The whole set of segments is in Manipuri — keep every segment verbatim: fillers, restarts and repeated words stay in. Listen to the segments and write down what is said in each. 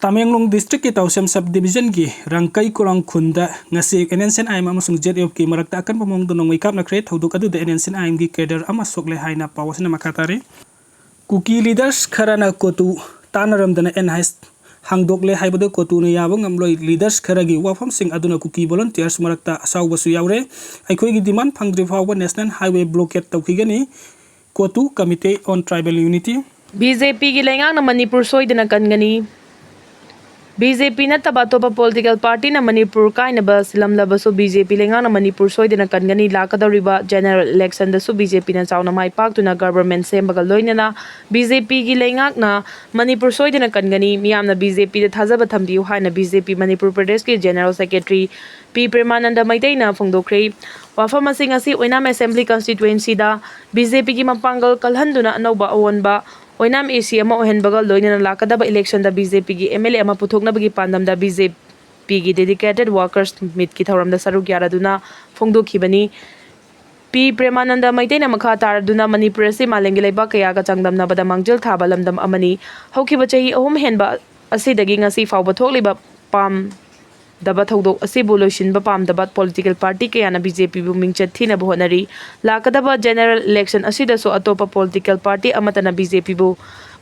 ꯇꯃꯦꯡꯂꯣꯡ ꯗꯤꯁꯇ꯭ꯔꯤꯛꯀꯤ ꯇꯥꯎꯁꯦꯝ ꯁꯕ ꯗꯤꯕꯤꯖꯟꯒꯤ ꯔꯪꯀꯩ ꯀꯣꯔꯥꯡ ꯈꯨꯟꯗ ꯉꯁꯤ and N C I M ꯑꯃꯁꯨꯡ ꯖꯦꯠ ꯑꯦꯐꯀꯤ ꯃꯔꯛꯇ ꯑꯀꯟꯕ ꯃꯑꯣꯡꯗ ꯅꯣꯡꯃꯩ ꯀꯥꯞꯅꯈ꯭ꯔꯦ꯫ ꯊꯧꯗꯣꯛ ꯑꯗꯨꯗ ꯑꯦꯟ ꯑꯦꯟ ꯁꯤ ꯑꯥꯏ ꯑꯦꯝꯒꯤ ꯀꯦꯗꯔ ꯑꯃ ꯁꯣꯛꯂꯦ ꯍꯥꯏꯅ ꯄꯥꯎ ꯑꯁꯤꯅ ꯃꯈꯥ ꯇꯥꯔꯤ꯫ ꯀꯨꯀꯤ ꯂꯤꯗꯔꯁ ꯈꯔꯅ ꯀꯣꯇꯨ ꯇꯥꯟꯅꯔꯝꯗꯅ ꯑꯦꯟ ꯑꯥꯏ ꯑꯦꯁ ꯍꯥꯡꯗꯣꯛꯂꯦ ꯍꯥꯏꯕꯗꯨ ꯀꯣꯇꯨꯅ ꯌꯥꯕ ꯉꯝꯂꯣꯏ꯫ ꯂꯤꯗꯔꯁ ꯈꯔꯒꯤ ꯋꯥꯐꯝꯁꯤꯡ ꯑꯗꯨꯅ ꯀꯨꯀꯤ ꯚꯣꯂꯨꯟꯇꯤꯌꯔꯁ ꯃꯔꯛꯇ ꯑꯁꯥꯎꯕꯁꯨ ꯌꯥꯎꯔꯦ꯫ ꯑꯩꯈꯣꯏꯒꯤ ꯗꯤꯃꯥꯟ ꯐꯪꯗ꯭ꯔꯤ ꯐꯥꯎꯕ ꯅꯦꯁꯅꯦꯜ ꯍꯥꯏꯋꯦ ꯕ꯭ꯂꯣꯀꯦꯠ ꯇꯧꯈꯤꯒꯅꯤ꯫ ꯀꯣꯇꯨ ꯀꯃꯤꯇꯦ ꯑꯣꯟ ꯇ꯭ꯔꯥꯏꯕꯦꯜ ꯌꯨꯅꯤꯇꯤ꯫ ꯕꯤ ꯖꯦ ꯄꯤꯒꯤ ꯂꯩꯉꯥꯛꯅ ꯃꯅꯤꯄꯨꯔ ꯁꯣꯏꯗꯅ ꯀꯟꯒꯅꯤ꯫ ꯕꯤ ꯖꯦ ꯄꯤ ꯅꯠꯇꯕ ꯑꯇꯣꯞꯄ ꯄꯣꯂꯤꯇꯤꯀꯦꯜ ꯄꯥꯔꯇꯤꯅ ꯃꯅꯤꯄꯨꯔ ꯀꯥꯏꯅꯕ ꯁꯤꯜꯂꯝꯂꯕꯁꯨ ꯕꯤ ꯖꯦ ꯄꯤ ꯂꯩꯉꯥꯛꯅ ꯃꯅꯤꯄꯨꯔ ꯁꯣꯏꯗꯅ ꯀꯟꯒꯅꯤ꯫ ꯂꯥꯛꯀꯗꯧꯔꯤꯕ ꯖꯦꯅꯔꯦꯜ ꯏꯂꯦꯛꯁꯟꯗꯁꯨ ꯕꯤ ꯖꯦ ꯄꯤꯅ ꯆꯥꯎꯅ ꯃꯥꯏ ꯄꯥꯛꯇꯨꯅ ꯒꯚꯔꯟꯃꯦꯟ ꯁꯦꯝꯕꯒ ꯂꯣꯏꯅꯅ ꯕꯤ ꯖꯦ ꯄꯤꯒꯤ ꯂꯩꯉꯥꯛꯅ ꯃꯅꯤꯄꯨꯔ ꯁꯣꯏꯗꯅ ꯀꯟꯒꯅꯤ꯫ ꯃꯤꯌꯥꯝꯅ ꯕꯤ ꯖꯦ ꯄꯤꯗ ꯊꯥꯖꯕ ꯊꯝꯕꯤꯌꯨ ꯍꯥꯏꯅ ꯕꯤ ꯖꯦ ꯄꯤ ꯃꯅꯤꯄꯨꯔ ꯄ꯭ꯔꯗꯦꯁꯀꯤ ꯖꯦꯅꯔꯦꯜ ꯁꯦꯀ꯭ꯔꯦꯇꯔꯤ ꯄꯤ ꯄ꯭ꯔꯦꯃꯥꯅꯟꯗ ꯃꯩꯇꯩꯅ ꯐꯣꯡꯗꯣꯛꯈ꯭ꯔꯦ꯫ ꯋꯥꯐꯝ ꯑꯁꯤ ꯉꯁꯤ ꯑꯣꯏꯅꯥꯝ ꯑꯦꯁꯦꯝꯕ꯭ꯂꯤ ꯀꯟꯁꯇꯤꯇ꯭ꯋꯦꯟꯁꯤꯗ ꯕꯤ ꯖꯦ ꯄꯤꯒꯤ ꯃꯄꯥꯡꯒꯜ ꯀꯜꯍꯟꯗꯨꯅ ꯑꯅꯧꯕ ꯑꯑꯣꯟꯕ ꯑꯣꯏꯅꯥꯝ ꯑꯦ ꯁꯤ ꯑꯃ ꯑꯣꯏꯍꯟꯕꯒ ꯂꯣꯏꯅꯅ ꯂꯥꯛꯀꯗꯕ ꯏꯂꯦꯛꯁꯟꯗ ꯕꯤ ꯖꯦ ꯄꯤꯒꯤ ꯑꯦꯝ ꯑꯦꯜ ꯑꯦ ꯑꯃ ꯄꯨꯊꯣꯛꯅꯕꯒꯤ ꯄꯥꯟꯗꯝꯗ ꯕꯤ ꯖꯦ ꯄꯤꯒꯤ ꯗꯦꯗꯤꯀꯦꯇꯦꯗ ꯋꯥꯔꯀꯔꯁ ꯃꯤꯠꯀꯤ ꯊꯧꯔꯝꯗ ꯁꯔꯨꯛ ꯌꯥꯔꯗꯨꯅ ꯐꯣꯡꯗꯣꯛꯈꯤꯕꯅꯤ꯫ ꯄꯤ ꯄ꯭ꯔꯦꯃꯥꯅꯟꯗ ꯃꯩꯇꯩꯅ ꯃꯈꯥ ꯇꯥꯔꯗꯨꯅ ꯃꯅꯤꯄꯨꯔ ꯑꯁꯤ ꯃꯥꯂꯦꯝꯒꯤ ꯂꯩꯕꯥꯛ ꯀꯌꯥꯒ ꯆꯥꯡꯗꯝꯅꯕꯗ ꯃꯥꯡꯖꯤꯜ ꯊꯥꯕ ꯂꯝꯗꯝ ꯑꯃꯅꯤ꯫ ꯍꯧꯈꯤꯕ ꯆꯍꯤ ꯑꯍꯨꯝ ꯍꯦꯟꯕ ꯑꯁꯤꯗꯒꯤ ꯉꯁꯤ ꯐꯥꯎꯕ ꯊꯣꯛꯂꯤꯕ ꯄꯥꯝꯗꯕ ꯊꯧꯗꯣꯛ ꯑꯁꯤꯕꯨ ꯂꯣꯏꯁꯤꯟꯕ ꯄꯥꯝꯗꯕ ꯄꯣꯂꯤꯇꯤꯀꯦꯜ ꯄꯥꯔꯇꯤ ꯀꯌꯥꯅ ꯕꯤ ꯖꯦ ꯄꯤꯕꯨ ꯃꯤꯡꯆꯠ ꯊꯤꯅꯕ ꯍꯣꯠꯅꯔꯤ꯫ ꯂꯥꯛꯀꯗꯕ ꯖꯦꯅꯔꯦꯜ ꯏꯂꯦꯛꯁꯟ ꯑꯁꯤꯗꯁꯨ ꯑꯇꯣꯞꯄ ꯄꯣꯂꯤꯇꯤꯀꯦꯜ ꯄꯥꯔꯇꯤ ꯑꯃꯠꯇꯅ ꯕꯤ ꯖꯦ ꯄꯤꯕꯨ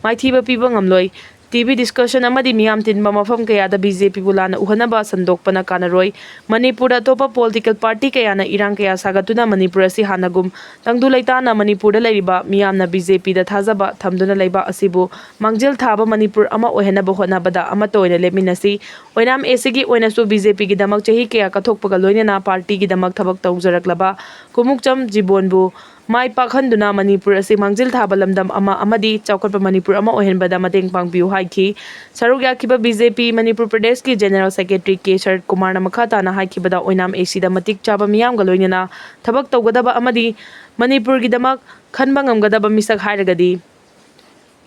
ꯃꯥꯏꯊꯤꯕ ꯄꯤꯕ ꯉꯝꯂꯣꯏ꯫ ꯇꯤ ꯚꯤ ꯗꯤꯁꯀꯁꯟ ꯑꯃꯗꯤ ꯃꯤꯌꯥꯝ ꯇꯤꯟꯕ ꯃꯐꯝ ꯀꯌꯥꯗ ꯕꯤ ꯖꯦ ꯄꯤꯕꯨ ꯂꯥꯟꯅ ꯎꯍꯟꯅꯕ ꯁꯟꯗꯣꯛꯄꯅ ꯀꯥꯟꯅꯔꯣꯏ꯫ ꯃꯅꯤꯄꯨꯔꯗ ꯑꯇꯣꯞꯄ ꯄꯣꯂꯤꯇꯤꯀꯦꯜ ꯄꯥꯔꯇꯤ ꯀꯌꯥꯅ ꯏꯔꯥꯡ ꯀꯌꯥ ꯁꯥꯒꯠꯇꯨꯅ ꯃꯅꯤꯄꯨꯔ ꯑꯁꯤ ꯍꯥꯟꯅꯒꯨꯝ ꯇꯪꯗꯨ ꯂꯩꯇꯥꯅ ꯃꯅꯤꯄꯨꯔꯗ ꯂꯩꯔꯤꯕ ꯃꯤꯌꯥꯝꯅ ꯕꯤ ꯖꯦ ꯄꯤꯗ ꯊꯥꯖꯕ ꯊꯝꯗꯨꯅ ꯂꯩꯕꯥꯛ ꯑꯁꯤꯕꯨ ꯃꯥꯡꯖꯤꯜ ꯊꯥꯕ ꯃꯅꯤꯄꯨꯔ ꯑꯃ ꯑꯣꯏꯍꯟꯅꯕ ꯍꯣꯠꯅꯕꯗ ꯑꯃꯠꯇ ꯑꯣꯏꯅ ꯂꯦꯞꯃꯤꯟꯅꯁꯤ꯫ ꯑꯣꯏꯅꯥꯝ ꯑꯦ ꯁꯤꯒꯤ ꯑꯣꯏꯅꯁꯨ ꯕꯤ ꯖꯦ ꯄꯤꯒꯤꯗꯃꯛ ꯆꯍꯤ ꯀꯌꯥ ꯀꯠꯊꯣꯛꯄꯒ ꯂꯣꯏꯅꯅ ꯄꯥꯔꯇꯤꯒꯤꯗꯃꯛ ꯊꯕꯛ ꯇꯧꯖꯔꯛꯂꯕ ꯀꯨꯃꯨꯛꯆꯝ ꯖꯤꯕꯣꯟꯕꯨ ꯃꯥꯏ ꯄꯥꯛꯍꯟꯗꯨꯅ ꯃꯅꯤꯄꯨꯔ ꯑꯁꯤ ꯃꯥꯡꯖꯤꯜ ꯊꯥꯕ ꯂꯝꯗꯝ ꯑꯃ ꯑꯃꯗꯤ ꯆꯥꯎꯈꯠꯄ ꯃꯅꯤꯄꯨꯔ ꯑꯃ ꯑꯣꯏꯍꯟꯕꯗ ꯃꯇꯦꯡ ꯄꯥꯡꯕꯤꯌꯨ ꯍꯥꯏꯈꯤ꯫ ꯁꯔꯨꯛ ꯌꯥꯈꯤꯕ ꯕꯤ ꯖꯦ ꯄꯤ ꯃꯅꯤꯄꯨꯔ ꯄ꯭ꯔꯗꯦꯁꯀꯤ ꯖꯦꯅꯔꯦꯜ ꯁꯦꯀ꯭ꯔꯦꯇꯔꯤ ꯀꯦ ꯁꯔꯠ ꯀꯨꯃꯥꯔꯅ ꯃꯈꯥ ꯇꯥꯅ ꯍꯥꯏꯈꯤꯕꯗ, ꯑꯣꯏꯅꯥꯝ ꯑꯦ ꯁꯤꯗ ꯃꯇꯤꯛ ꯆꯥꯕ ꯃꯤꯌꯥꯝꯒ ꯂꯣꯏꯅꯅ ꯊꯕꯛ ꯇꯧꯒꯗꯕ ꯑꯃꯗꯤ ꯃꯅꯤꯄꯨꯔꯒꯤꯗꯃꯛ ꯈꯟꯕ ꯉꯝꯒꯗꯕ ꯃꯤꯁꯛ ꯍꯥꯏꯔꯒꯗꯤ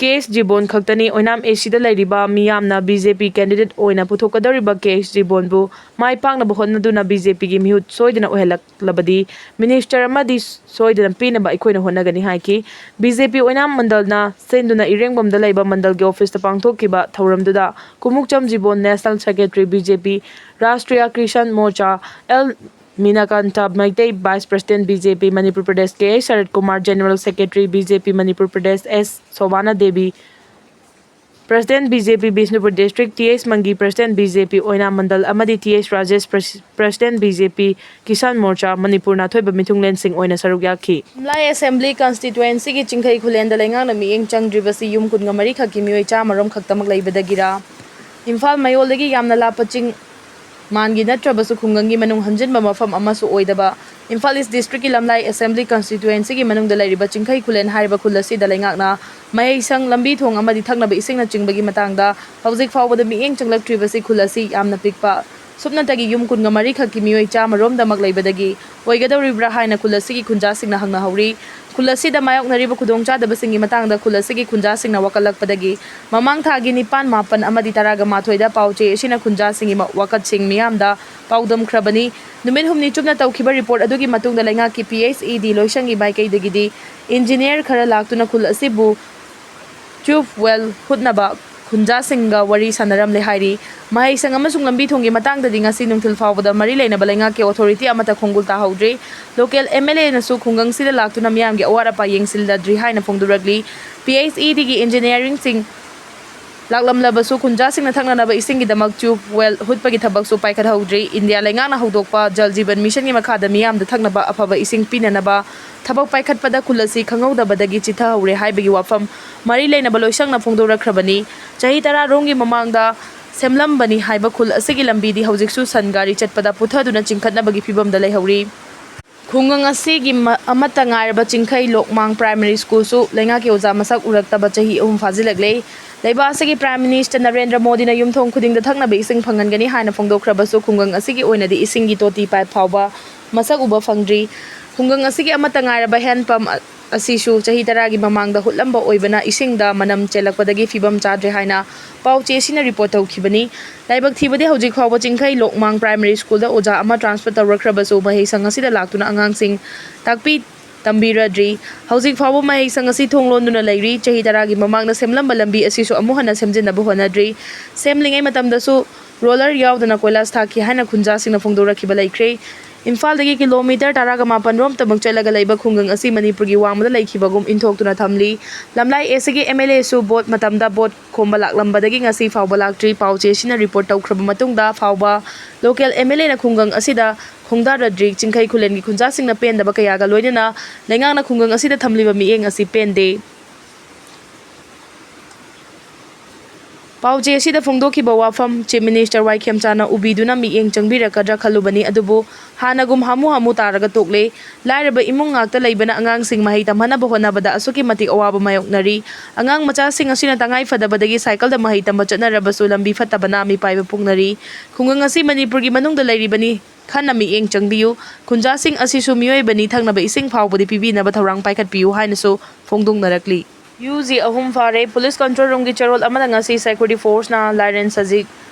ꯀꯦ ꯑꯦꯁ ꯖꯤꯕꯣꯟ ꯈꯛꯇꯅꯤ꯫ ꯑꯣꯏꯅꯥꯝ ꯑꯦ ꯁꯤꯗ ꯂꯩꯔꯤꯕ ꯃꯤꯌꯥꯝꯅ ꯕꯤ ꯖꯦ ꯄꯤ candidate ꯑꯣꯏꯅ ꯄꯨꯊꯣꯛꯀꯗꯧꯔꯤꯕ ꯀꯦ ꯑꯦꯁ ꯖꯤꯕꯣꯟꯕꯨ ꯃꯥꯏ ꯄꯥꯛꯅꯕ ꯍꯣꯠꯅꯗꯨꯅ ꯕꯤ ꯖꯦ ꯄꯤꯒꯤ ꯃꯤꯍꯨꯠ ꯁꯣꯏꯗꯅ ꯑꯣꯏꯍꯜꯂꯛꯂꯕꯗꯤ minister ꯑꯃꯗꯤ ꯁꯣꯏꯗꯅ ꯄꯤꯅꯕ ꯑꯩꯈꯣꯏꯅ ꯍꯣꯠꯅꯒꯅꯤ ꯍꯥꯏꯈꯤ꯫ ꯕꯤ ꯖꯦ ꯄꯤ ꯑꯣꯏꯅꯥꯝ ꯃꯟꯗꯜꯅ ꯁꯤꯟꯗꯨꯅ ꯏꯔꯦꯡꯕꯝꯗ ꯂꯩꯕ ꯃꯟꯗꯜꯒꯤ officeꯇ ꯄꯥꯡꯊꯣꯛꯈꯤꯕ ꯊꯧꯔꯝꯗꯨꯗ Kumukcham Jibon, national secretary B J P Rashtriya Kisan Morcha, L Minakanta Meitei, vice president B J P Manipur Pradesh, K H Sarat Kumar, general secretary B J P Manipur Pradesh, S Shobhana Devi, president B J P Bishnupur district, T H Mangi, president B J P Oinam Mandal, ꯑꯃꯗꯤ T H Rajesh, pres-, president B J P Kisan Morcha ꯃꯅꯤꯄꯨꯔꯅ ꯑꯊꯣꯏꯕ ꯃꯤꯊꯨꯡꯂꯦꯟꯁꯤꯡ ꯑꯣꯏꯅ ꯁꯔꯨꯛ ꯌꯥꯈꯤ꯫ ꯂꯝꯂꯥꯏ assembly constituencyꯒꯤ ꯆꯤꯡꯈꯩ ꯈꯨꯂꯦꯟꯗ ꯂꯩꯉꯥꯛꯅ ꯃꯤꯠꯌꯦꯡ ꯆꯪꯗ꯭ꯔꯤꯕꯁꯤ ꯌꯨꯝ ꯀꯨꯟꯒ ꯃꯔꯤ ꯈꯛꯀꯤ ꯃꯤꯑꯣꯏ ꯆꯥꯝꯃꯔꯣꯝ ꯈꯛꯇꯃꯛ ꯂꯩꯕꯗꯒꯤꯔꯥ? ꯏꯝꯐꯥꯜ ꯃꯌꯣꯜꯗꯒꯤ ꯌꯥꯝꯅ ꯂꯥꯞꯄ ꯆꯤꯡ ꯃꯥꯟꯒꯤ ꯅꯠꯇ꯭ꯔꯕꯁꯨ ꯈꯨꯡꯒꯪꯒꯤ ꯃꯅꯨꯡ ꯍꯟꯖꯤꯟꯕ ꯃꯐꯝ ꯑꯃꯁꯨ ꯑꯣꯏꯗꯕ ꯏꯝꯐꯥꯜ East districtꯀꯤ ꯂꯝꯂꯥꯏ assembly constituencyꯒꯤ ꯃꯅꯨꯡꯗ ꯂꯩꯔꯤꯕ ꯆꯤꯡꯈꯩ ꯈꯨꯂꯦꯟ ꯍꯥꯏꯔꯤꯕ ꯈꯨꯜ ꯑꯁꯤꯗ ꯂꯩꯉꯥꯛꯅ ꯃꯍꯩꯁꯪ, ꯂꯝꯕꯤ ꯊꯣꯡ ꯑꯃꯗꯤ ꯊꯛꯅꯕ ꯏꯁꯤꯡꯅꯆꯤꯡꯕꯒꯤ ꯃꯇꯥꯡꯗ ꯍꯧꯖꯤꯛ ꯐꯥꯎꯕꯗ ꯃꯤꯠꯌꯦꯡ ꯆꯪꯂꯛꯇ꯭ꯔꯤꯕꯁꯤ ꯈꯨꯜ ꯑꯁꯤ ꯌꯥꯝꯅ ꯄꯤꯛꯄ, ꯁꯨꯞꯅꯇꯒꯤ ꯌꯨꯝ ꯀꯨꯟꯒ ꯃꯔꯤ ꯈꯛꯀꯤ ꯃꯤꯑꯣꯏ ꯆꯥꯝꯃꯔꯣꯝꯗꯃꯛ ꯂꯩꯕꯗꯒꯤ ꯑꯣꯏꯒꯗꯧꯔꯤꯕ꯭ꯔꯥ ꯍꯥꯏꯅ ꯈꯨꯜ ꯑꯁꯤꯒꯤ ꯈꯨꯟꯖꯥꯁꯤꯡꯅ ꯍꯪꯅꯍꯧꯔꯤ꯫ ꯈꯨꯜ ꯑꯁꯤꯗ ꯃꯥꯌꯣꯛꯅꯔꯤꯕ ꯈꯨꯗꯣꯡꯆꯥꯗꯕꯁꯤꯡꯒꯤ ꯃꯇꯥꯡꯗ ꯈꯨꯜ ꯑꯁꯤꯒꯤ ꯈꯨꯟꯖꯥꯁꯤꯡꯅ ꯋꯥꯀꯠꯂꯛꯄꯗꯒꯤ ꯃꯃꯥꯡ ꯊꯥꯒꯤ ꯅꯤꯄꯥꯟ, ꯃꯥꯄꯟ ꯑꯃꯗꯤ ꯇꯔꯥꯒ ꯃꯥꯊꯣꯏꯗ ꯄꯥꯎ ꯆꯦ ꯑꯁꯤꯅ ꯈꯨꯟꯖꯥꯁꯤꯡꯒꯤ ꯃ-, ꯋꯥꯀꯠꯁꯤꯡ ꯃꯤꯌꯥꯝꯗ ꯄꯥꯎꯗꯝꯈ꯭ꯔꯕꯅꯤ꯫ ꯅꯨꯃꯤꯠ ꯍꯨꯝꯅꯤ ꯆꯨꯞꯅ ꯇꯧꯈꯤꯕ report ꯑꯗꯨꯒꯤ ꯃꯇꯨꯡꯗ ꯂꯩꯉꯥꯛꯀꯤ P H E D ꯂꯣꯏꯁꯪꯒꯤ ꯃꯥꯏꯀꯩꯗꯒꯤꯗꯤ engineer ꯈꯔ ꯂꯥꯛꯇꯨꯅ ꯈꯨꯜ ꯑꯁꯤꯕꯨ tube well ꯍꯨꯠꯅꯕ ꯈꯨꯟꯖꯥꯁꯤꯡꯒ ꯋꯥꯔꯤ ꯁꯥꯟꯅꯔꯝꯂꯦ ꯍꯥꯏꯔꯤ꯫ ꯃꯍꯩꯁꯪ ꯑꯃꯁꯨꯡ ꯂꯝꯕꯤ ꯊꯣꯡꯒꯤ ꯃꯇꯥꯡꯗꯗꯤ ꯉꯁꯤ ꯅꯨꯡꯊꯤꯜ ꯐꯥꯎꯕꯗ ꯃꯔꯤ ꯂꯩꯅꯕ ꯂꯩꯉꯥꯛꯀꯤ authority ꯑꯃꯠꯇ ꯈꯣꯡꯒꯨꯜ ꯇꯥꯍꯧꯗ꯭ꯔꯤ꯫ Local M L Aꯅꯁꯨ ꯈꯨꯡꯒꯪꯁꯤꯗ ꯂꯥꯛꯇꯨꯅ ꯃꯤꯌꯥꯝꯒꯤ ꯑꯋꯥꯠ ꯑꯄꯥ ꯌꯦꯡꯁꯤꯜꯂꯗ꯭ꯔꯤ ꯍꯥꯏꯅ ꯐꯣꯡꯗꯣꯔꯛꯂꯤ꯫ P H E Dꯒꯤ engineeringꯁꯤꯡ ꯂꯥꯛꯂꯝꯂꯕꯁꯨ ꯈꯨꯟꯖꯥꯁꯤꯡꯅ ꯊꯛꯅꯅꯕ ꯏꯁꯤꯡꯒꯤꯗꯃꯛ tube well ꯍꯨꯠꯄꯒꯤ ꯊꯕꯛꯁꯨ ꯄꯥꯏꯈꯠꯍꯧꯗ꯭ꯔꯤ꯫ ꯏꯟꯗꯤꯌꯥ ꯂꯩꯉꯥꯛꯅ ꯍꯧꯗꯣꯛꯄ ꯖꯜ ꯖꯤꯕꯟ ꯃꯤꯁꯟꯒꯤ ꯃꯈꯥꯗ ꯃꯤꯌꯥꯝꯗ ꯊꯛꯅꯕ ꯑꯐꯕ ꯏꯁꯤꯡ ꯄꯤꯅꯅꯕ ꯊꯕꯛ ꯄꯥꯏꯈꯠꯄꯗ ꯈꯨꯜ ꯑꯁꯤ ꯈꯪꯍꯧꯗꯕꯗꯒꯤ ꯆꯤꯊꯍꯧꯔꯦ ꯍꯥꯏꯕꯒꯤ ꯋꯥꯐꯝ ꯃꯔꯤ ꯂꯩꯅꯕ ꯂꯣꯏꯁꯪꯅ ꯐꯣꯡꯗꯣꯔꯛꯈ꯭ꯔꯕꯅꯤ꯫ ꯆꯍꯤ ꯇꯔꯥ ꯔꯣꯝꯒꯤ ꯃꯃꯥꯡꯗ ꯁꯦꯝꯂꯝꯕꯅꯤ ꯍꯥꯏꯕ ꯈꯨꯜ ꯑꯁꯤꯒꯤ ꯂꯝꯕꯤꯗꯤ ꯍꯧꯖꯤꯛꯁꯨ ꯁꯟ ꯒꯥꯔꯤ ꯆꯠꯄꯗ ꯄꯨꯊꯗꯨꯅ ꯆꯤꯡꯈꯠꯅꯕꯒꯤ ꯐꯤꯕꯝꯗ ꯂꯩꯍꯧꯔꯤ꯫ ꯈꯨꯡꯒꯪ ꯑꯁꯤꯒꯤ ꯃ-, ꯑꯃꯠꯇ ꯉꯥꯏꯔꯕ ꯆꯤꯡꯈꯩ ꯂꯣꯛꯃꯥꯡ Primary Schoolꯁꯨ ꯂꯩꯉꯥꯛꯀꯤ ꯑꯣꯖꯥ ꯃꯁꯛ ꯎꯔꯛꯇꯕ ꯆꯍꯤ ꯑꯍꯨꯝ ꯐꯥꯖꯤꯜꯂꯛꯂꯦ꯫ ꯂꯩꯕꯥꯛ ꯑꯁꯤꯒꯤ Prime Minister ꯅꯔꯦꯟꯗ꯭ꯔ ꯃꯣꯗꯤꯅ ꯌꯨꯝꯊꯣꯡ ꯈꯨꯗꯤꯡꯗ ꯊꯛꯅꯕ ꯏꯁꯤꯡ ꯐꯪꯍꯟꯒꯅꯤ ꯍꯥꯏꯅ ꯐꯣꯡꯗꯣꯛꯈ꯭ꯔꯕꯁꯨ ꯈꯨꯡꯒꯪ ꯑꯁꯤꯒꯤ ꯑꯣꯏꯅꯗꯤ ꯏꯁꯤꯡꯒꯤ ꯇꯣꯇꯤ pipe ꯐꯥꯎꯕ ꯃꯁꯛ ꯎꯕ ꯐꯪꯗ꯭ꯔꯤ꯫ ꯈꯨꯡꯒꯪ ꯑꯁꯤꯒꯤ ꯑꯃꯠꯇ ꯉꯥꯏꯔꯕ hand pump ꯑ-, ꯑꯁꯤꯁꯨ ꯆꯍꯤ ꯇꯔꯥꯒꯤ ꯃꯃꯥꯡꯗ ꯍꯨꯠꯂꯝꯕ ꯑꯣꯏꯕꯅ ꯏꯁꯤꯡꯗ ꯃꯅꯝ ꯆꯦꯜꯂꯛꯄꯗꯒꯤ ꯐꯤꯕꯝ ꯆꯥꯗ꯭ꯔꯦ ꯍꯥꯏꯅ ꯄꯥꯎ ꯆꯦ ꯑꯁꯤꯅ ꯔꯤꯄꯣꯔꯠ ꯇꯧꯈꯤꯕꯅꯤ꯫ ꯂꯥꯏꯕꯛ ꯊꯤꯕꯗꯤ ꯍꯧꯖꯤꯛ ꯐꯥꯎꯕ ꯆꯤꯡꯈꯩ ꯂꯣꯛꯃꯥꯡ ꯄ꯭ꯔꯥꯏꯃꯔꯤ ꯁ꯭ꯀꯨꯜꯗ ꯑꯣꯖꯥ ꯑꯃ ꯇ꯭ꯔꯥꯟꯁꯐꯔ ꯇꯧꯔꯛꯈ꯭ꯔꯕꯁꯨ ꯃꯍꯩꯁꯪ ꯑꯁꯤꯗ ꯂꯥꯛꯇꯨꯅ ꯑꯉꯥꯡꯁꯤꯡ ꯇꯥꯛꯄꯤ ꯇꯝꯕꯤꯔꯗ꯭ꯔꯤ꯫ ꯍꯧꯖꯤꯛ ꯐꯥꯎꯕ ꯃꯍꯩꯁꯪ ꯑꯁꯤ ꯊꯣꯡ ꯂꯣꯟꯗꯨꯅ ꯂꯩꯔꯤ꯫ ꯆꯍꯤ ꯇꯔꯥꯒꯤ ꯃꯃꯥꯡꯗ ꯁꯦꯝꯂꯝꯕ ꯂꯝꯕꯤ ꯑꯁꯤꯁꯨ ꯑꯃꯨꯛ ꯍꯟꯅ ꯁꯦꯝꯖꯤꯟꯅꯕ ꯍꯣꯠꯅꯗ꯭ꯔꯤ꯫ ꯁꯦꯝꯂꯤꯉꯩ ꯃꯇꯝꯗꯁꯨ ꯔꯣꯂꯔ ꯌꯥꯎꯗꯅ ꯀꯣꯏꯂꯥꯁ ꯊꯥꯈꯤ ꯍꯥꯏꯅ ꯈꯨꯟꯖꯥꯁꯤꯡꯅ ꯐꯣꯡꯗꯣꯔꯛꯈꯤꯕ ꯂꯩꯈ꯭ꯔꯦ꯫ ꯏꯝꯐꯥꯜꯗꯒꯤ ꯀꯤꯂꯣꯃꯤꯇꯔ ꯇꯔꯥꯒ ꯃꯥꯄꯟ ꯔꯣꯝꯇꯃꯛ ꯆꯠꯂꯒ ꯂꯩꯕ ꯈꯨꯡꯒꯪ ꯑꯁꯤ ꯃꯅꯤꯄꯨꯔꯒꯤ ꯋꯥꯡꯃꯗ ꯂꯩꯈꯤꯕꯒꯨꯝ ꯏꯟꯊꯣꯛꯇꯨꯅ ꯊꯝꯂꯤ꯫ ꯂꯝꯂꯥꯏ ꯑꯦꯁꯤꯒꯤ ꯑꯦꯝ ꯑꯦꯜ ꯑꯦꯁꯨ ꯚꯣꯠ ꯃꯇꯝꯗ ꯚꯣꯠ ꯈꯣꯝꯕ ꯂꯥꯛꯂꯝꯕꯗꯒꯤ ꯉꯁꯤ ꯐꯥꯎꯕ ꯂꯥꯛꯇ꯭ꯔꯤ꯫ ꯄꯥꯎ ꯆꯦꯁꯤꯅ ꯔꯤꯄꯣꯔꯠ ꯇꯧꯈ꯭ꯔꯕ ꯃꯇꯨꯡꯗ ꯐꯥꯎꯕ ꯂꯣꯀꯦꯜ ꯑꯦꯝ ꯑꯦꯜ ꯑꯦꯅ ꯈꯨꯡꯒꯪ ꯑꯁꯤꯗ ꯈꯣꯡꯗꯥꯔꯗ꯭ꯔꯤ꯫ ꯆꯤꯡꯈꯩ ꯈꯨꯂꯦꯟꯒꯤ ꯈꯨꯟꯖꯥꯁꯤꯡꯅ ꯄꯦꯟꯗꯕ ꯀꯌꯥꯒ ꯂꯣꯏꯅꯅ ꯂꯩꯉꯥꯛꯅ ꯈꯨꯡꯒꯪ ꯑꯁꯤꯗ ꯊꯝꯂꯤꯕ ꯃꯤꯠꯌꯦꯡ ꯑꯁꯤ ꯄꯦꯟꯗꯦ꯫ ꯄꯥꯎ ꯆꯦ ꯑꯁꯤꯗ ꯐꯣꯡꯗꯣꯛꯈꯤꯕ ꯋꯥꯐꯝ ꯆꯤꯐ ꯃꯤꯅꯤꯁꯇꯔ ꯋꯥꯏ ꯈꯦꯝꯆꯥꯅ ꯎꯕꯤꯗꯨꯅ ꯃꯤꯠꯌꯦꯡ ꯆꯪꯕꯤꯔꯛꯀꯗ꯭ꯔꯥ ꯈꯜꯂꯨꯕꯅꯤ, ꯑꯗꯨꯕꯨ ꯍꯥꯟꯅꯒꯨꯝ ꯍꯥꯃꯨ ꯍꯥꯃꯨ ꯇꯥꯔꯒ ꯇꯣꯛꯂꯦ꯫ ꯂꯥꯏꯔꯕ ꯏꯃꯨꯡ ꯉꯥꯛꯇ ꯂꯩꯕꯅ ꯑꯉꯥꯡꯁꯤꯡ ꯃꯍꯩ ꯇꯝꯍꯟꯅꯕ ꯍꯣꯠꯅꯕꯗ ꯑꯁꯨꯛꯀꯤ ꯃꯇꯤꯛ ꯑꯋꯥꯕ ꯃꯥꯌꯣꯛꯅꯔꯤ꯫ ꯑꯉꯥꯡ ꯃꯆꯥꯁꯤꯡ ꯑꯁꯤꯅ ꯇꯉꯥꯏ ꯐꯗꯕꯗꯒꯤ ꯁꯥꯏꯀꯜꯗ ꯃꯍꯩ ꯇꯝꯕ ꯆꯠꯅꯔꯕꯁꯨ ꯂꯝꯕꯤ ꯐꯠꯇꯕꯅ ꯃꯤꯄꯥꯏꯕ ꯄꯣꯛꯅꯔꯤ꯫ ꯈꯨꯡꯒꯪ ꯑꯁꯤ ꯃꯅꯤꯄꯨꯔꯒꯤ ꯃꯅꯨꯡꯗ ꯂꯩꯔꯤꯕꯅꯤ꯫ ꯈꯟꯅ ꯃꯤꯠꯌꯦꯡ ꯆꯪꯕꯤꯌꯨ꯫ ꯈꯨꯟꯖꯥꯁꯤꯡ ꯑꯁꯤꯁꯨ ꯃꯤꯑꯣꯏꯕꯅꯤ, ꯊꯛꯅꯕ ꯏꯁꯤꯡ ꯐꯥꯎꯕꯗꯤ ꯄꯤꯕꯤꯅꯕ ꯊꯧꯔꯥꯡ ꯄꯥꯏꯈꯠꯄꯤꯌꯨ ꯍꯥꯏꯅꯁꯨ ꯐꯣꯡꯗꯣꯛꯅꯔꯛꯂꯤ꯫ ꯌꯨ ꯖꯤ ꯑꯍꯨꯝ ꯐꯥꯔꯦ꯫ ꯄꯨꯂꯤꯁ ꯀꯟꯇ꯭ꯔꯣꯜ ꯔꯨꯝꯒꯤ ꯆꯦꯔꯣꯜ ꯑꯃꯅ ꯉꯁꯤ ꯁꯦꯀ꯭ꯌꯨꯔꯤꯇꯤ ꯐꯣꯔꯁꯅ ꯂꯥꯏꯔꯦꯟ ꯁꯖꯤꯛ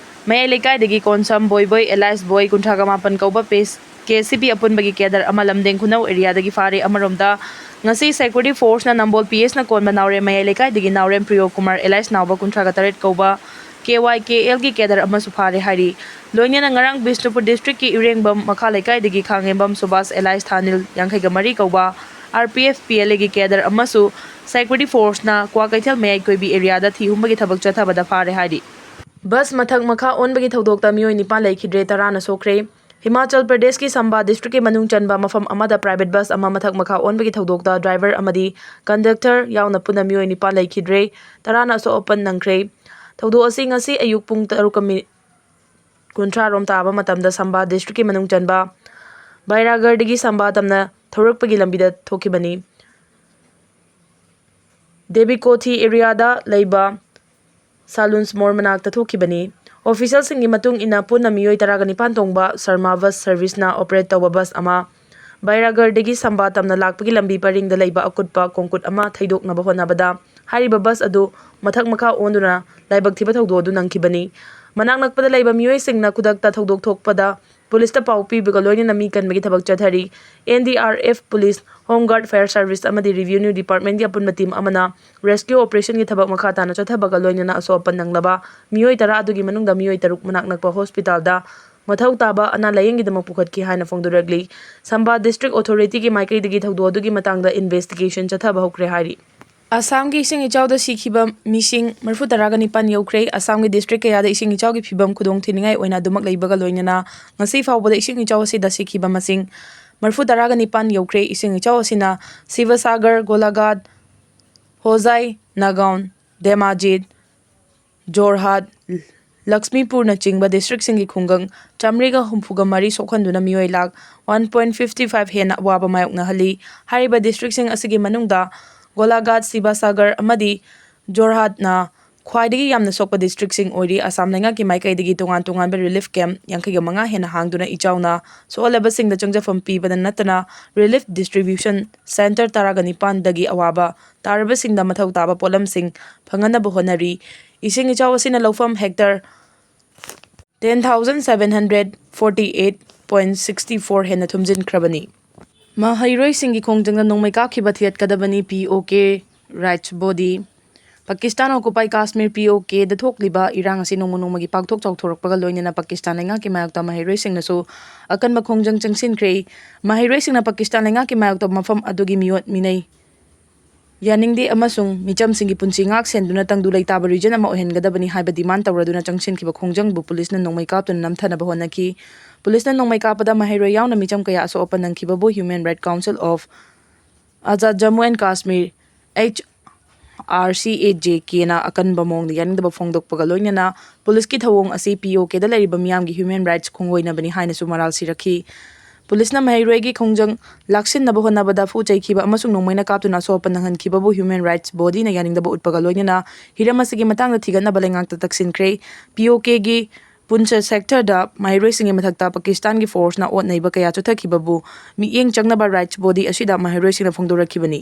ꯃꯌꯥꯏ ꯂꯩꯀꯥꯏꯗꯒꯤ ꯀꯣꯟꯁꯝ ꯕꯣꯏꯕꯣꯏ ꯑꯦꯂꯥꯏꯁ ꯕꯣꯏ ꯀꯨꯟꯊ꯭ꯔꯥꯒ ꯃꯥꯄꯟ ꯀꯧꯕ ꯄꯦꯁ ꯀꯦ ꯁꯤ ꯕꯤ ꯑꯄꯨꯟꯕꯒꯤ ꯀꯦꯗꯔ ꯑꯃ ꯂꯝꯗꯦꯡ ꯈꯨꯅꯧ ꯑꯦꯔꯤꯌꯥꯗꯒꯤ ꯐꯥꯔꯦ꯫ ꯑꯃꯔꯣꯝꯗ, ꯉꯁꯤ ꯁꯦꯀ꯭ꯌꯨꯔꯤꯇꯤ ꯐꯣꯔꯁꯅ ꯅꯝꯕꯣꯜ ꯄꯤ ꯑꯦꯁꯅ ꯀꯣꯟꯕ ꯅꯥꯎꯔꯦꯝ ꯃꯌꯥꯏ ꯂꯩꯀꯥꯏꯗꯒꯤ ꯅꯥꯎꯔꯦꯝ ꯄ꯭ꯔꯤꯌꯣ ꯀꯨꯃꯥꯔ ꯑꯦꯂꯥꯏꯁ ꯅꯥꯎꯕ ꯀꯨꯟꯊ꯭ꯔꯥꯒ ꯇꯔꯦꯠ ꯀꯧꯕ ꯀꯦ ꯋꯥꯏ ꯀꯦ ꯑꯦꯜꯒꯤ ꯀꯦꯗꯔ ꯑꯃꯁꯨ ꯐꯥꯔꯦ ꯍꯥꯏꯔꯤ꯫ ꯂꯣꯏꯅꯅ ꯉꯔꯥꯡ ꯕꯤꯁꯅꯨꯄꯨꯔ ꯗꯤꯁꯇ꯭ꯔꯤꯛꯀꯤ ꯏꯔꯦꯡꯕꯝ ꯃꯈꯥ ꯂꯩꯀꯥꯏꯗꯒꯤ ꯈꯥꯉꯦꯝꯕꯝ ꯁꯨꯕꯥꯁ ꯑꯦꯂꯥꯏꯁ ꯊꯥꯅꯤꯜ ꯌꯥꯡꯈꯩꯒ ꯃꯔꯤ ꯀꯧꯕ R P F P L ꯑꯦꯒꯤ ꯀꯦꯗꯔ ꯑꯃꯁꯨ ꯁꯦꯀ꯭ꯌꯨꯔꯤꯇꯤ ꯐꯣꯔꯁꯅ ꯀ꯭ꯋꯥꯀꯩꯊꯦꯜ ꯃꯌꯥꯏ ꯀꯣꯏꯕꯤ ꯑꯦꯔꯤꯌꯥꯗ ꯊꯤ ꯍꯨꯝꯕꯒꯤ ꯊꯕꯛ ꯆꯠꯊꯕꯗ ꯐꯥꯔꯦ ꯍꯥꯏꯔꯤ꯫ ꯕꯁ ꯃꯊꯛ ꯃꯈꯥ ꯑꯣꯟꯕꯒꯤ ꯊꯧꯗꯣꯛꯇ ꯃꯤꯑꯣꯏ ꯅꯤꯄꯥꯟ ꯂꯩꯈꯤꯗ꯭ꯔꯦ, ꯇꯔꯥꯅ ꯁꯣꯛꯈ꯭ꯔꯦ꯫ ꯍꯤꯃꯥꯆꯜ ꯄ꯭ꯔꯗꯦꯁꯀꯤ ꯁꯝꯕꯥ ꯗꯤꯁꯇ꯭ꯔꯤꯛꯀꯤ ꯃꯅꯨꯡ ꯆꯟꯕ ꯃꯐꯝ ꯑꯃꯗ ꯄ꯭ꯔꯥꯏꯚꯦꯠ ꯕꯁ ꯑꯃ ꯃꯊꯛ ꯃꯈꯥ ꯑꯣꯟꯕꯒꯤ ꯊꯧꯗꯣꯛꯇ ꯗ꯭ꯔꯥꯏꯚꯔ ꯑꯃꯗꯤ ꯀꯟꯗꯛꯇꯔ ꯌꯥꯎꯅ ꯄꯨꯟꯅ ꯃꯤꯑꯣꯏ ꯅꯤꯄꯥꯟ ꯂꯩꯈꯤꯗ꯭ꯔꯦ, ꯇꯔꯥꯅ ꯑꯁꯣꯛ ꯑꯄꯟ ꯅꯪꯈ꯭ꯔꯦ꯫ ꯊꯧꯗꯣꯛ ꯑꯁꯤ ꯉꯁꯤ ꯑꯌꯨꯛ ꯄꯨꯡ ꯇꯔꯨꯛꯀ ꯃꯤꯅꯤꯠ ꯀꯨꯟꯊ꯭ꯔꯥ ꯔꯣꯝ ꯇꯥꯕ ꯃꯇꯝꯗ ꯁꯝꯕꯥ ꯗꯤꯁꯇ꯭ꯔꯤꯛꯀꯤ ꯃꯅꯨꯡ ꯆꯟꯕ ꯕꯥꯏꯔꯥꯒꯔꯗꯒꯤ ꯁꯝꯕꯥ ꯇꯝꯅ ꯊꯧꯔꯛꯄꯒꯤ ꯂꯝꯕꯤꯗ ꯊꯣꯛꯈꯤꯕꯅꯤ꯫ ꯗꯦꯕꯤꯀꯣꯊꯤ ꯑꯦꯔꯤꯌꯥꯗ ꯂꯩꯕ ꯁꯥꯂꯨꯟꯁ ꯃꯣꯔ ꯃꯅꯥꯛꯇ ꯊꯣꯛꯈꯤꯕꯅꯤ꯫ ꯑꯣꯐꯤꯁꯤꯌꯦꯜꯁꯤꯡꯒꯤ ꯃꯇꯨꯡ ꯏꯟꯅ ꯄꯨꯟꯅ ꯃꯤꯑꯣꯏ ꯇꯔꯥꯒ ꯅꯤꯄꯥꯟ ꯇꯣꯡꯕ ꯁꯔꯃꯥ ꯕꯁ ꯁꯔꯚꯤꯁꯅ ꯑꯣꯄꯔꯦꯠ ꯇꯧꯕ ꯕꯁ ꯑꯃ ꯕꯥꯏꯔꯥꯒꯔꯗꯒꯤ ꯁꯝꯕꯥ ꯇꯝꯅ ꯂꯥꯛꯄꯒꯤ ꯂꯝꯕꯤ ꯄꯔꯤꯡꯗ ꯂꯩꯕ ꯑꯀꯨꯠꯄ ꯀꯣꯡꯀꯨꯠ ꯑꯃ ꯊꯩꯗꯣꯛꯅꯕ ꯍꯣꯠꯅꯕꯗ ꯍꯥꯏꯔꯤꯕ ꯕꯁ ꯑꯗꯨ ꯃꯊꯛ ꯃꯈꯥ ꯑꯣꯟꯗꯨꯅ ꯂꯥꯏꯕꯛ ꯊꯤꯕ ꯊꯧꯗꯣꯛ ꯑꯗꯨ ꯅꯪꯈꯤꯕꯅꯤ꯫ ꯃꯅꯥꯛ ꯅꯛꯄꯗ ꯂꯩꯕ ꯃꯤꯑꯣꯏꯁꯤꯡꯅ ꯈꯨꯗꯛꯇ ꯊꯧꯗꯣꯛ ꯊꯣꯛꯄꯗ ꯄꯨꯂꯤꯁꯇ ꯄꯥꯎ ꯄꯤꯕꯒ ꯂꯣꯏꯅꯅ ꯃꯤ ꯀꯟꯕꯒꯤ ꯊꯕꯛ ꯆꯠꯊꯔꯤ꯫ N D R F, police, home guard, fire service ꯑꯃꯗꯤ ꯔꯦꯚꯤꯅ꯭ꯌꯨ ꯗꯤꯄꯥꯔꯠꯃꯦꯟꯒꯤ ꯑꯄꯨꯟꯕ ꯇꯤꯝ ꯑꯃꯅ ꯔꯦꯁꯀ꯭ꯌꯨ ꯑꯣꯄꯔꯦꯁꯟꯒꯤ ꯊꯕꯛ ꯃꯈꯥ ꯇꯥꯅ ꯆꯠꯊꯕꯒ ꯂꯣꯏꯅꯅ ꯑꯁꯣꯛ ꯑꯄꯟ ꯅꯪꯂꯕ ꯃꯤꯑꯣꯏ ꯇꯔꯥ ꯑꯗꯨꯒꯤ ꯃꯅꯨꯡꯗ ꯃꯤꯑꯣꯏ ꯇꯔꯨꯛ ꯃꯅꯥꯛ ꯅꯛꯄ ꯍꯣꯁꯄꯤꯇꯥꯜꯗ ꯃꯊꯧ ꯇꯥꯕ ꯑꯅꯥ ꯂꯥꯌꯦꯡꯒꯤꯗꯃꯛ ꯄꯨꯈꯠꯈꯤ ꯍꯥꯏꯅ ꯐꯣꯡꯗꯣꯔꯛꯂꯤ꯫ ꯁꯝꯕꯥ ꯗꯤꯁꯇ꯭ꯔꯤꯛ ꯑꯣꯊꯣꯔꯤꯇꯤꯒꯤ ꯃꯥꯏꯀꯩꯗꯒꯤ ꯊꯧꯗꯣꯛ ꯑꯗꯨꯒꯤ ꯃꯇꯥꯡꯗ ꯏꯟꯚꯦꯁꯇꯤꯒꯦꯁꯟ ꯆꯠꯊꯕ ꯍꯧꯈ꯭ꯔꯦ ꯍꯥꯏꯔꯤ꯫ ꯑꯁꯥꯝꯒꯤ ꯏꯁꯤꯡ ꯏꯆꯥꯎꯗ ꯁꯤꯈꯤꯕ ꯃꯤꯁꯤꯡ ꯃꯔꯤꯐꯨ ꯇꯔꯥꯒ ꯅꯤꯄꯥꯟ ꯌꯧꯈ꯭ꯔꯦ꯫ ꯑꯁꯥꯝꯒꯤ ꯗꯤꯁꯇ꯭ꯔꯤꯛ ꯀꯌꯥꯗ ꯏꯁꯤꯡ ꯏꯆꯥꯎꯒꯤ ꯐꯤꯕꯝ ꯈꯨꯗꯣꯡ ꯊꯤꯅꯤꯡꯉꯥꯏ ꯑꯣꯏꯅ ꯑꯗꯨꯃꯛ ꯂꯩꯕꯒ ꯂꯣꯏꯅꯅ ꯉꯁꯤ ꯐꯥꯎꯕꯗ ꯏꯁꯤꯡ ꯏꯆꯥꯎ ꯑꯁꯤꯗ ꯁꯤꯈꯤꯕ ꯃꯁꯤꯡ ꯃꯔꯤꯐꯨ ꯇꯔꯥꯒ ꯅꯤꯄꯥꯟ ꯌꯧꯈ꯭ꯔꯦ꯫ ꯏꯁꯤꯡ ꯏꯆꯥꯎ ꯑꯁꯤꯅ ꯁꯤꯕꯁꯥꯒꯔ, ꯒꯣꯂꯥꯘꯥꯠ, ꯍꯣꯖꯥꯏ, ꯅꯥꯒꯥꯎꯟ, ꯙꯦꯃꯥꯖꯤ, ꯖꯣꯔꯍꯥꯠ, ꯂꯛꯁꯃꯤꯄꯨꯔꯅꯆꯤꯡꯕ ꯗꯤꯁꯇ꯭ꯔꯤꯛꯁꯤꯡꯒꯤ ꯈꯨꯡꯒꯪ ꯆꯥꯃꯔꯤꯒ ꯍꯨꯝꯐꯨꯒ ꯃꯔꯤ ꯁꯣꯛꯍꯟꯗꯨꯅ ꯃꯤꯑꯣꯏ lakh one point fifty five ꯍꯦꯟꯅ ꯑꯋꯥꯕ ꯃꯥꯌꯣꯛꯅꯍꯜꯂꯤ꯫ ꯍꯥꯏꯔꯤꯕ ꯗꯤꯁꯇ꯭ꯔꯤꯛꯁꯤꯡ ꯑꯁꯤꯒꯤ ꯃꯅꯨꯡꯗ ꯒꯣꯂꯥꯘꯥꯠ, ꯁꯤꯕꯁꯥꯒꯔ ꯑꯃꯗꯤ ꯖꯣꯔꯍꯥꯠꯅ ꯈ꯭ꯋꯥꯏꯗꯒꯤ ꯌꯥꯝꯅ ꯁꯣꯛꯄ ꯗꯤꯁꯇ꯭ꯔꯤꯛꯁꯤꯡ ꯑꯣꯏꯔꯤ꯫ ꯑꯁꯥꯝ ꯂꯩꯉꯥꯛꯀꯤ ꯃꯥꯏꯀꯩꯗꯒꯤ ꯇꯣꯉꯥꯟ ꯇꯣꯉꯥꯟꯕ ꯔꯤꯂꯤꯐ ꯀꯦꯝꯞ ꯌꯥꯡꯈꯩꯒ ꯃꯉꯥ ꯍꯦꯟꯅ ꯍꯥꯡꯗꯨꯅ ꯏꯆꯥꯎꯅ ꯁꯣꯛꯍꯜꯂꯕꯁꯤꯡꯗ ꯆꯪꯖꯐꯝ ꯄꯤꯕꯗ ꯅꯠꯇꯅ ꯔꯤꯂꯤꯐ ꯗꯤꯁꯇ꯭ꯔꯤꯕ꯭ꯌꯨꯁꯟ ꯁꯦꯟꯇꯔ ꯇꯔꯥꯒ ꯅꯤꯄꯥꯟꯗꯒꯤ ꯑꯋꯥꯕ ꯇꯥꯔꯕꯁꯤꯡꯗ ꯃꯊꯧ ꯇꯥꯕ ꯄꯣꯠꯂꯝꯁꯤꯡ ꯐꯪꯍꯟꯅꯕ ꯍꯣꯠꯅꯔꯤ꯫ ꯏꯁꯤꯡ ꯏꯆꯥꯎ ꯑꯁꯤꯅ ꯂꯧꯐꯝ hectare ten thousand seven hundred forty eight point sixty four ꯍꯦꯟꯅ ꯊꯨꯝꯖꯤꯟꯈ꯭ꯔꯕꯅꯤ꯫ ꯃꯍꯩꯔꯣꯏꯁꯤꯡꯒꯤ ꯈꯣꯡꯖꯪꯗ ꯅꯣꯡꯃꯩ ꯀꯥꯞꯈꯤꯕ ꯊꯤꯒꯠꯀꯗꯕꯅꯤ, ꯄꯤ ꯑꯣ ꯀꯦ ꯔꯥꯏꯠꯁ ꯕꯣꯗꯤ꯫ ꯄꯥꯀꯤꯁꯇꯥꯟ ꯑꯣꯀꯨꯄꯥꯏ ꯀꯥꯁꯃꯤꯔ, ꯄꯤ ꯑꯣ ꯀꯦꯗ ꯊꯣꯛꯂꯤꯕ ꯏꯔꯥꯡ ꯑꯁꯤ ꯅꯣꯡꯃ ꯅꯣꯡꯃꯒꯤ ꯄꯥꯛꯊꯣꯛ ꯆꯥꯎꯊꯣꯔꯛꯄꯒ ꯂꯣꯏꯅꯅ ꯄꯥꯀꯤꯁꯇꯥꯟ ꯂꯩꯉꯥꯛꯀꯤ ꯃꯥꯌꯣꯛꯇ ꯃꯍꯩꯔꯣꯏꯁꯤꯡꯅꯁꯨ ꯑꯀꯟꯕ ꯈꯣꯡꯖꯪ ꯆꯪꯁꯤꯟꯈ꯭ꯔꯦ꯫ ꯃꯍꯩꯔꯣꯏꯁꯤꯡꯅ ꯄꯥꯀꯤꯁꯇꯥꯟ ꯂꯩꯉꯥꯛꯀꯤ ꯃꯥꯌꯣꯛꯇ ꯃꯐꯝ ꯑꯗꯨꯒꯤ ꯃꯤꯑꯣꯠ ꯃꯤꯅꯩ ꯌꯥꯅꯤꯡꯗꯦ ꯑꯃꯁꯨꯡ ꯃꯤꯆꯝꯁꯤꯡꯒꯤ ꯄꯨꯟꯁꯤ ꯉꯥꯛ ꯁꯦꯟꯗꯨꯅ ꯇꯪꯗꯨ ꯂꯩꯇꯥꯕ ꯔꯤꯖꯟ ꯑꯃ ꯑꯣꯏꯍꯟꯒꯗꯕꯅꯤ ꯍꯥꯏꯕ ꯗꯤꯃꯥꯟ ꯇꯧꯔꯗꯨꯅ ꯆꯪꯁꯤꯟꯈꯤꯕ ꯈꯣꯡꯖꯪꯕꯨ ꯄꯨꯂꯤꯁꯅ ꯅꯣꯡꯃꯩ ꯀꯥꯞꯇꯨꯅ ꯅꯝꯊꯅꯕ ꯍꯣꯠꯅꯈꯤ꯫ ꯄꯨꯂꯤꯁꯅ ꯅꯣꯡꯃꯩ ꯀꯥꯞꯄꯗ ꯃꯍꯩꯔꯣꯏ ꯌꯥꯎꯅ ꯃꯤꯆꯝ ꯀꯌꯥ ꯑꯁꯣꯛ ꯑꯄꯟ ꯅꯪꯈꯤꯕꯕꯨ Human Right Council of Azad Jammu and Kashmir, H R C A J K ꯅ ꯑꯀꯟꯕ ꯃꯑꯣꯡꯗ ꯌꯥꯅꯤꯡꯗꯕ ꯐꯣꯡꯗꯣꯛꯄꯒ ꯂꯣꯏꯅꯅ ꯄꯨꯂꯤꯁꯀꯤ ꯊꯧꯑꯣꯡ ꯑꯁꯤ ꯄꯤ ꯑꯣ ꯀꯦꯗ ꯂꯩꯔꯤꯕ ꯃꯤꯌꯥꯝꯒꯤ ꯍ꯭ꯌꯨꯃꯦꯟ ꯔꯥꯏꯠꯁ ꯈꯣꯡꯑꯣꯏꯅꯕꯅꯤ ꯍꯥꯏꯅꯁꯨ ꯃꯔꯥꯜ ꯁꯤꯔꯛꯈꯤ꯫ ꯄꯨꯂꯤꯁꯅ ꯃꯍꯩꯔꯣꯏꯒꯤ ꯈꯣꯡꯖꯪ ꯂꯥꯛꯁꯤꯟꯅꯕ ꯍꯣꯠꯅꯕꯗ ꯐꯨ ꯆꯩꯈꯤꯕ ꯑꯃꯁꯨꯡ ꯅꯣꯡꯃꯩꯅ ꯀꯥꯞꯇꯨꯅ ꯑꯁꯣꯛ ꯑꯄꯟ ꯅꯪꯍꯟꯈꯤꯕꯕꯨ Human Rights Bodyꯅ ꯌꯥꯅꯤꯡꯗꯕ ꯎꯠꯄꯒ ꯂꯣꯏꯅꯅ ꯍꯤꯔꯝ ꯑꯁꯤꯒꯤ ꯃꯇꯥꯡꯗ ꯊꯤꯒꯠꯅꯕ ꯂꯩꯉꯥꯛꯇ ꯇꯛꯁꯤꯟꯈ꯭ꯔꯦ꯫ ꯄꯤ ꯑꯣ ꯀꯦꯒꯤ ꯄꯨꯟꯆ ꯁꯦꯛꯇꯔꯗ ꯃꯍꯩꯔꯣꯏꯁꯤꯡꯒꯤ ꯃꯊꯛꯇ ꯄꯥꯀꯤꯁꯇꯥꯟꯒꯤ ꯐꯣꯔꯁꯅ ꯑꯣꯠ ꯅꯩꯕ ꯀꯌꯥ ꯆꯠꯊꯈꯤꯕꯕꯨ ꯃꯤꯠꯌꯦꯡ ꯆꯪꯅꯕ ꯔꯥꯏꯠꯁ ꯕꯣꯗꯤ ꯑꯁꯤꯗ ꯃꯍꯩꯔꯣꯏꯁꯤꯡꯅ ꯐꯣꯡꯗꯣꯔꯛꯈꯤꯕꯅꯤ꯫